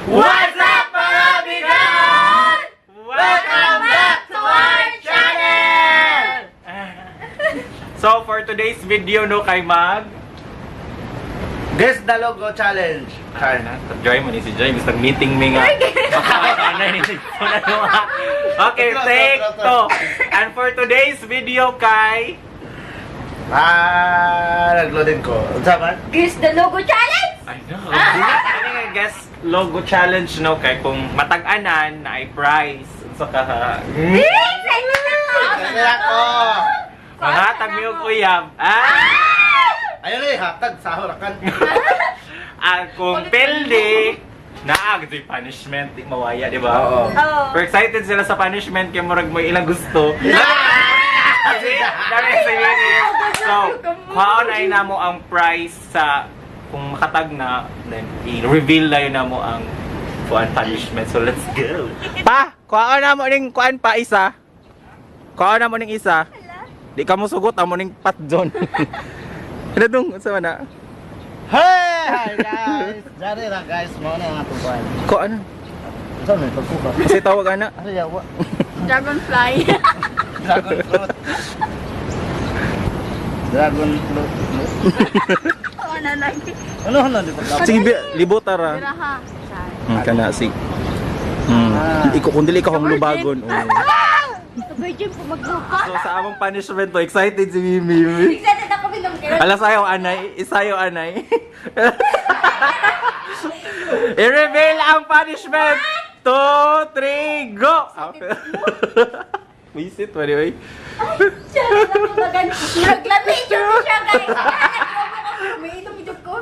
What's up, mga bigat? Welcome back to our channel! So, for today's video, no, kay Mag, Guess the logo challenge. Char na, Joy mo ni si Joy, basta meeting mi nga. Okay, take two. And for today's video kay Ah, nagloadin ko. Unsa man? Guess the logo challenge! I know. Ano nga guess logo challenge, no, kay kung matag-anan na ay prize. Unsa ka ha? Excited na Excited ako. Manghatag mi og uyab. Ah! Ayun eh, hatag sa hurakan. Ah, kung pildi, naa gyud punishment, di mawaya, di ba? Oo. Oo. Pero excited sila sa punishment kay murag mo ilang gusto. Kasi dami sa So, kwaon ay namo ang prize sa kung makatag na, then i-reveal na yun namo ang kuan punishment. So let's go. Pa, kuan na mo ning kuan pa isa. Kuan na mo ning isa. Di ka mo sugot amo ning patjon. Ano dong sa mana? Hey! Hi guys! Jari ra guys, mo na ang atong kuan. Kuan. Unsa man pagkuha? Kasi tawag ana. Ano yawa? Dragonfly. Dragon fruit. Dragon fruit. Oo na lang. Ano ano di ba? Sige, libot tara. Tira ha. Kana si. Ah. Iko kung dili ka kung lubagon. Oh. Virgin po magbuka. So sa among punishment to, excited si Mimi. Excited ako binom kayo. Ala sayo anay, isayo anay. I-reveal ang punishment. 2, 3, go! Wisit, ba oy? Siya na ako magan. Naglami jud siya guys. May inom jud ko.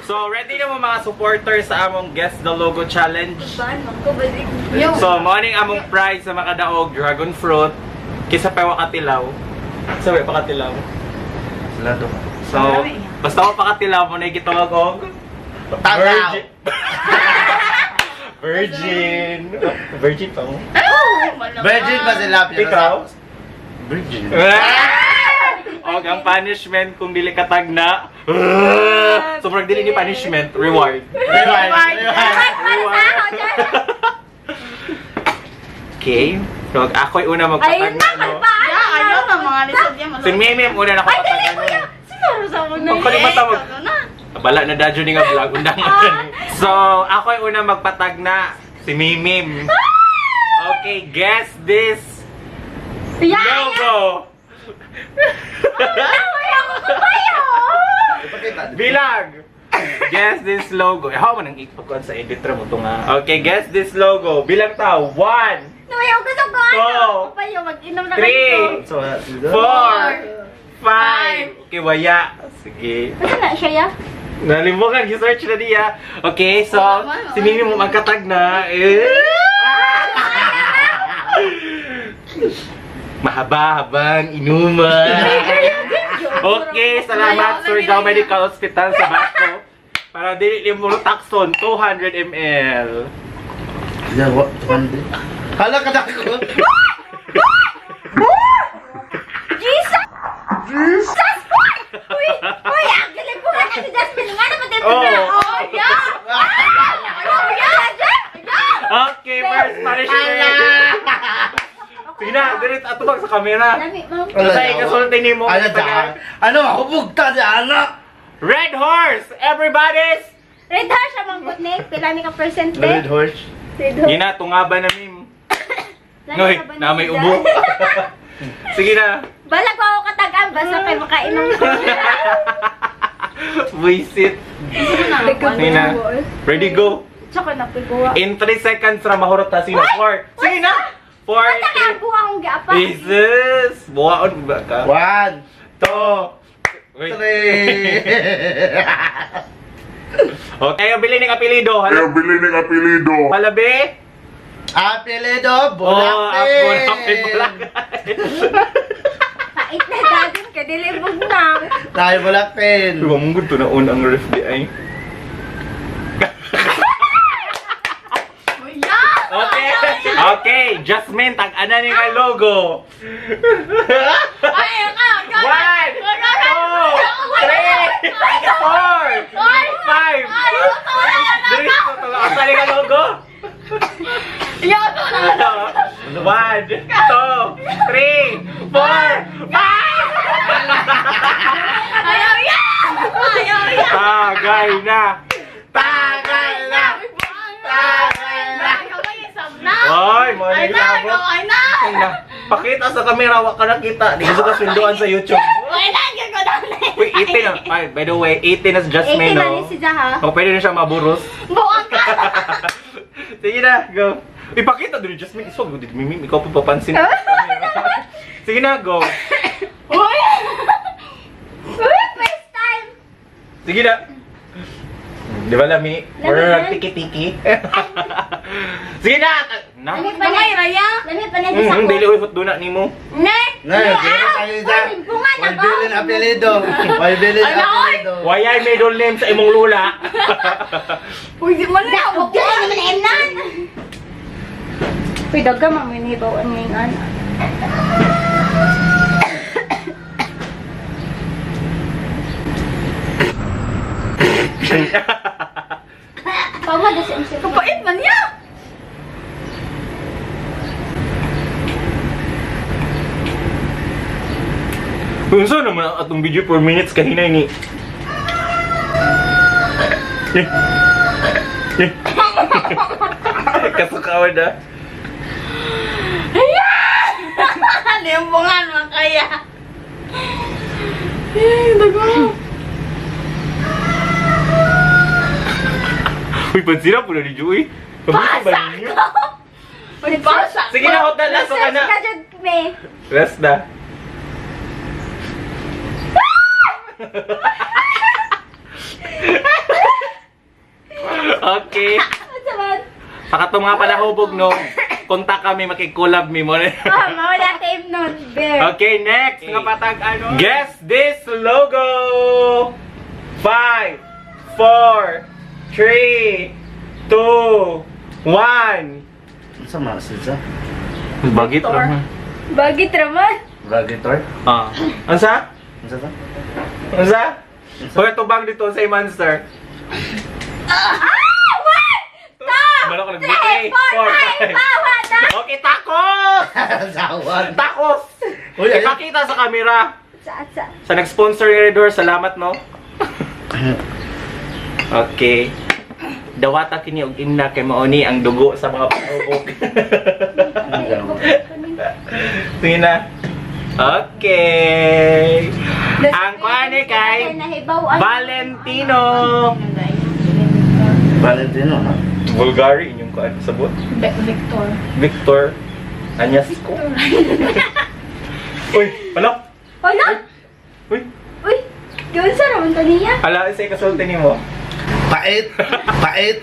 So, ready na mo mga supporters sa among Guess the Logo Challenge. Ban man ko balik. So, morning among prize sa makadaog, dragon fruit, kisa pa wakatilaw. Sa pa pakatilaw. Sila do. So, basta ko pakatilaw mo na gitawag og Tagaw. Virgin. Virgin pa mo? Virgin pa sila pero Ikaw? Virgin. Og ang punishment kung dili katag na sobrang dili ni punishment, reward. Rewind. Rewind. Para sa ako dyan. Okay. So ako'y una magpatag Ayun na, na, no? kalpaan. Yeah, ayaw na mga lisod yan. Si Mimi ang una Ay, dili nakapatag ko yan. ano. Siguro sa ako na. Ang kalimata mo. Ano na? Bala na dadyo ni nga vlog undang. So, ako'y una magpatag na si Mimim. Okay, guess this logo. Ipakita. Bilang! Guess this logo. Eh, how man ang ipagkuhan sa editor mo to nga. Okay, guess this logo. Bilang ta. 1, Nawayaw ko sa ko. Two. Ano? Payo, mag-inom na 3, kayo. So, 4, 5. Okay, waya. Sige. Ano na siya ya? Nalimukan, gisearch na niya. Okay, so, si Mimi mo magkatag na. Eh. Mahaba-habang inuman. Okay, salamat Surigao Medical Hospital sa Baco. Para dili ni mo takson 200 ml. Yawa, 200. Hala ka dako. Jesus! Jesus! Uy! Uy! Uy! Ang galing po ka si Jasmine. Nga naman din Oh. Oh, yeah! Oh, yeah! Yeah! Okay, first punishment. Sige na, diret atubag sa camera. Lami, ma'am. Kasi ikasulti nimo. Ano dyan? Ano, mahubog ta di anak! Red horse, everybody's. Red horse siya mangkot ni. Pila ni ka percent eh? Red horse. Red horse. Gina, tungaba na mim. Lami Noy, ka ba na may ni ubo. Sige na. Balag ko ako katagaan. Basta kay makainom ko. Wisit. Sige na. Ready, go. Tsaka napiguwa. In 3 seconds ra mahurot ta sino. 4. Sige na. 4. Basta kay ang buha akong giapa. Jesus! Buwaon ba ka? One, 2. Wait. three. Okay, ang bilin ng apelido. Kaya Hala, bilhin ng apelido. halabi? Apelido, Oh, Bulakpin! Bulakpin. Bulakpin. Pait na dagin ka. Dilibog na. Tayo Bulakpin. Diba mong gusto na una ang ref di ay? Okay. Okay, Jasmine, tag-ana ni nga logo. Ay, ka! 1, 2, 3, 4, 5. 1, 2, 3, 4, 5! Ayaw ya! Ayaw ya! Tagay na! Tagay na! Tagay na! Oy, mo Ay na! na Ay na! Ay na. Pakita sa camera, wa ka nakita. Di ko ka sunduan sa YouTube. Ay na! Ko na! Uy, 18 na. Ay, by the way, 18 na si Jasmine, 18 na no? ni si Jaha. O, pwede na siya maburos. Buang ka! Sige na, go. Ipakita doon ni Jasmine. Iswag mo, mimim. Ikaw pa papansin. Sige na, go. Uy! Uy, first time! Sige na. Di ba, lami? Lami Or na. tiki-tiki. Sige na! Na? Lami pa na. Gamay, Raya! Lami pa na sa Mm, dili oy hotdo na nimo. Ne! Ne, dili kayo dyan. Bunga na Way ba? bilin apelido. Way bilin Ay, naoy! apelido. Wayay middle name sa imong lula. Uy, di man na! Dili naman emnan. Uy, daga man may nahibawan ngayon ana. Pawa na si MC. Kapait man niya! Unsa naman ang atong video 4 minutes kahinay ni. Eh. Eh. Kasukaw na. Limbungan man kaya! Eh, dago! Uy, pansira po na ni Joey. Pabasa ba ninyo? Uy, basa! Sige na, hot na last ka na. Ka jud me. Rest na. Okay. Ano man? Sa katong mga palahubog, no? Kontak kami, makikolab mi mo. Oh, mawala team nun, bear. Okay, next. Nga patag ano? Guess this logo! 5, 4, 3, 2, 1. Unsa man siya? Bagit ra, Bagit raman. Radiator? Ah. Ansa? Unsa to? Unsa? Hoy, tubang dito sa monster. Ah! One! Two! Malo ko Three! nag-three, Four! four, Five! five. Bawa na! Okay, takos! Sawan. Takos! Uy, ayun. Ipakita sa camera. Sa, sa. Sa nag-sponsor ni Redor, salamat no. Okay. Dawata kini og imna kay mao ni ang dugo sa mga panubok. Sige na. Okay. Ang kuan ni kay Valentino. Valentino, no? Bulgari inyong kuan sabot. Victor. Victor Anyasco. Uy, palok. Wala! Uy, Uy! Gawin sa raman to niya. ala sa ikasulti nimo. Pait! Pait!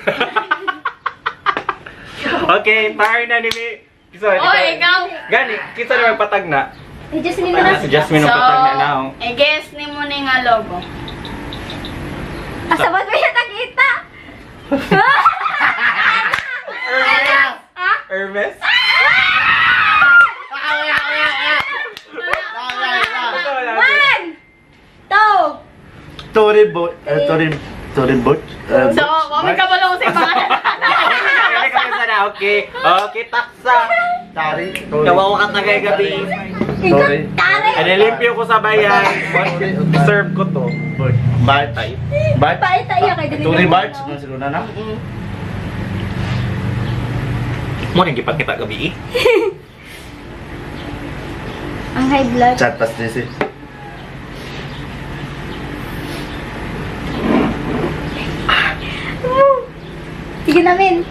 Okay, tayo na ni Mi. Kisa, Oy, ikaw! Gani, kisa na magpatag na. Eh, Jasmine na. Si Jasmine ang patag na now. I-guess ni mo ni nga logo. Asa ba siya nakita? Hermes! Ha? Hermes? One! Two! Tory boat. Tory... Tory boat? So, wami ka balong sa mga Kami kami sana, okay. Okay, taksa. Tari. Tory. Kawawa ka tagay gabi. Ikaw, tare! Anilimpyo ko sa bayan. Serve ko to. Bart. Bart. Paita iya kay dili. Tory Bart. Ano sila na na? Mo nang gipakita gabi eh. Ang high blood. Chat pas this eh. Sige namin.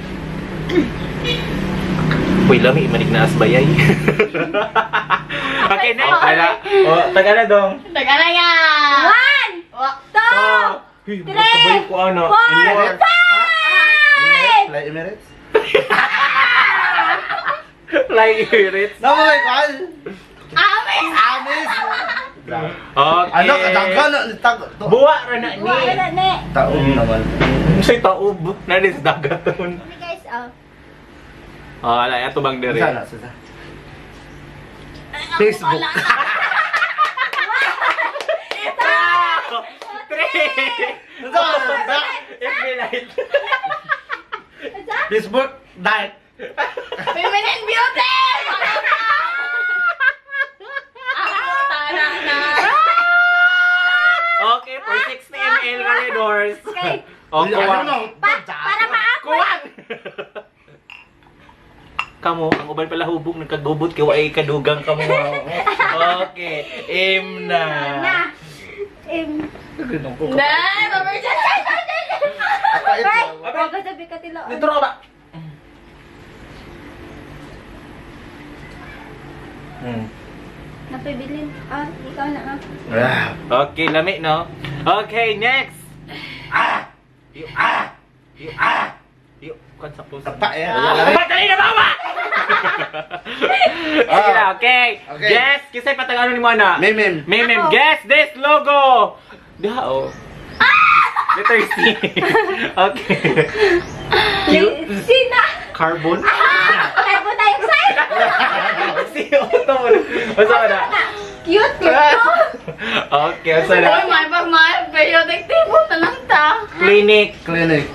Uy, lami, imanig na asbayay. Okay, next. Okay na. Oh, taga na dong. Tagalaya! One! Two! Uy, Three, kabayo ko ano. Four! Five! Fly Emirates? Fly Emirates. No, my God! Amis! Amis! Okay. Ano, kadaghan na. Buwa ra na ni. Wala na. Taon naman. Sa'y taob. Nanis dagaton. Okay guys, oh. Oh, ala, ato bang dere. Sana, sana. Facebook. Three! FB Lite. Facebook, diet. Feminine beauty! Red Horse. Okay. O, kuha. Para maapot. Kuha! Kamo, ang uban pala hubog, nagkagubot kay waay kadugang kamo. Okay, im na. Na. Im. Na, number Ay, wag sabi ka tilo. Dito ka ba? Napibilin. Ah, ikaw na ah. Okay, lami no? Okay, next! Ah! Yo, ah! Yo, ah! Yo, kan sa puso. Tapa eh. Patali na mama! Sige na, okay. Okay. Guess, kisay patang ano ni mo ana? Mimim. Mimim, Ako. guess this logo! Diha, oh. Letter C. Okay. Cute. Sina. Carbon? Carbon dioxide. Si Otto mo. Basta ka na. Cute cute. Okay, basta Uy, na. may pag may periodic table na lang ta. Clinic. Clinic.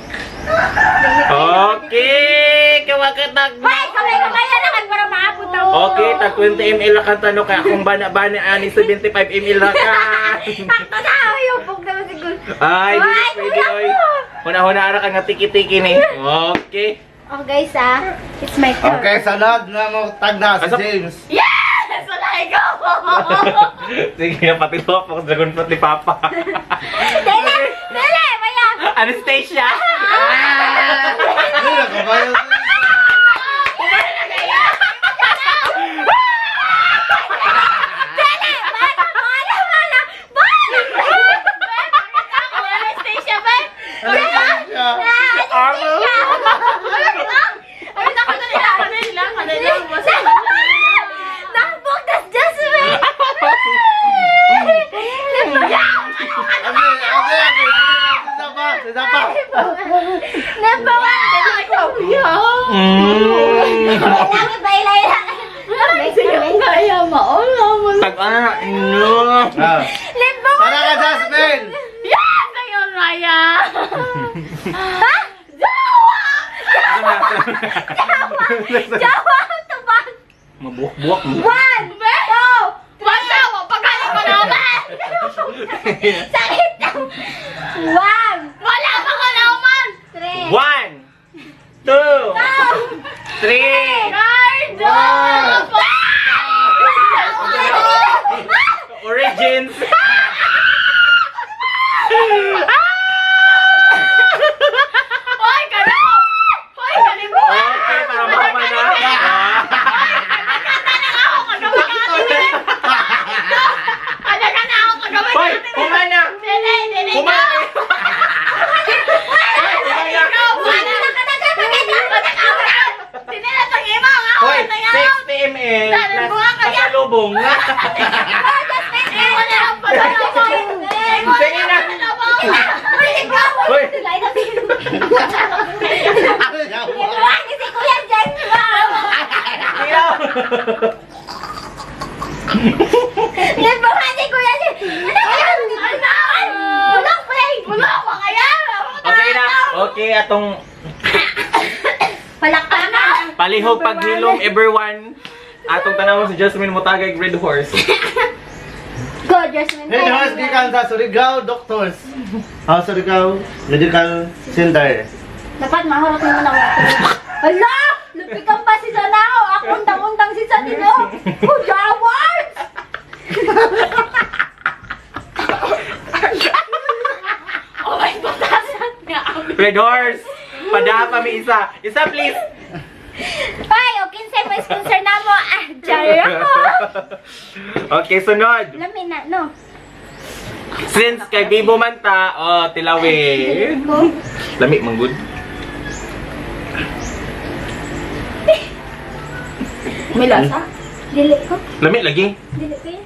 Okay, kawakatag na. Hoy, kamay kamay na lang para maabot ako. Okay, tag 20 ml ra kang tanong kaya kung bana-bana ani 75 ml ra ka. Sakto na, ay, upog naman siguro. Ay, dili Ay, pwede kuya oy. ko. Huna-huna ra ka nga tiki-tiki ni. Okay. Oh guys ah, it's my turn. Okay, sunod na mo tag na si Asa- James. Yes! Wala ikaw! Sige, pati lo ako dragon fruit ni Papa. Dele! Dele! Maya! Anastasia. Hindi na kabayo. Dele! Bala! Bala! Bala! Bala! Ako, Anastasia, ba? Anastasia. Amo. Ay, naku, dali lang, dali lang, dali lang. Basta, Nakbog das Jasmine! Abi, abi, abi. Sisa pa, sisa pa. Number one! Dali ko! Kailangan ba ilay na? Kaya maula mo. Tag ah, no. Ah. Number one! Tara ka, Jasmine! Yes! Ayun, Maya! Ha? Jawa! Jawa! Tubag! Mabuwak-buwak mo. One! Two! Basta, pagaling ko naman! Sakit! One! Wala pa ko naman! Three! One, two, Two! three. Ricardo! Origins. Hoy, kano! Hoy, kalibo! Okay, para mama na. Kadagan na ako kagawin Hoy, kumana. Dili, dili Kumana. Kumana. Sinila tang ima nga ako Hoy, tang ako. 60 ml Dahil plus buha kaya. pasalubong. Imo na lang pasalubong. Imo na Sige na. lang pasalubong. Hoy. Ilaw. Bulok pa kaya. Okay na. Okay, atong Palakpak na. palihog paghilom everyone. Atong tanawon si Jasmine Mutagay Red Horse. Go, Jasmine. Head horse gikan sa Surigao Doctors. Ah, Surigao Medical Center. Dapat mahurot mo na ako. Hala! Lupikan pa si Sanao. Ako undang-undang si Sanino. Oh, Jawards! Oh my batasan nga. Red Horse. Padaha pa mi isa. Isa please. Ay, okay, say mo sponsor na mo. Ah, Jara ko. Okay, sunod. Lami na, no? Since kay Bibo man ta, oh, tilawi. Ko. Lami manggod. May lasa? Dili ko. Lami lagi. Dili ko yan.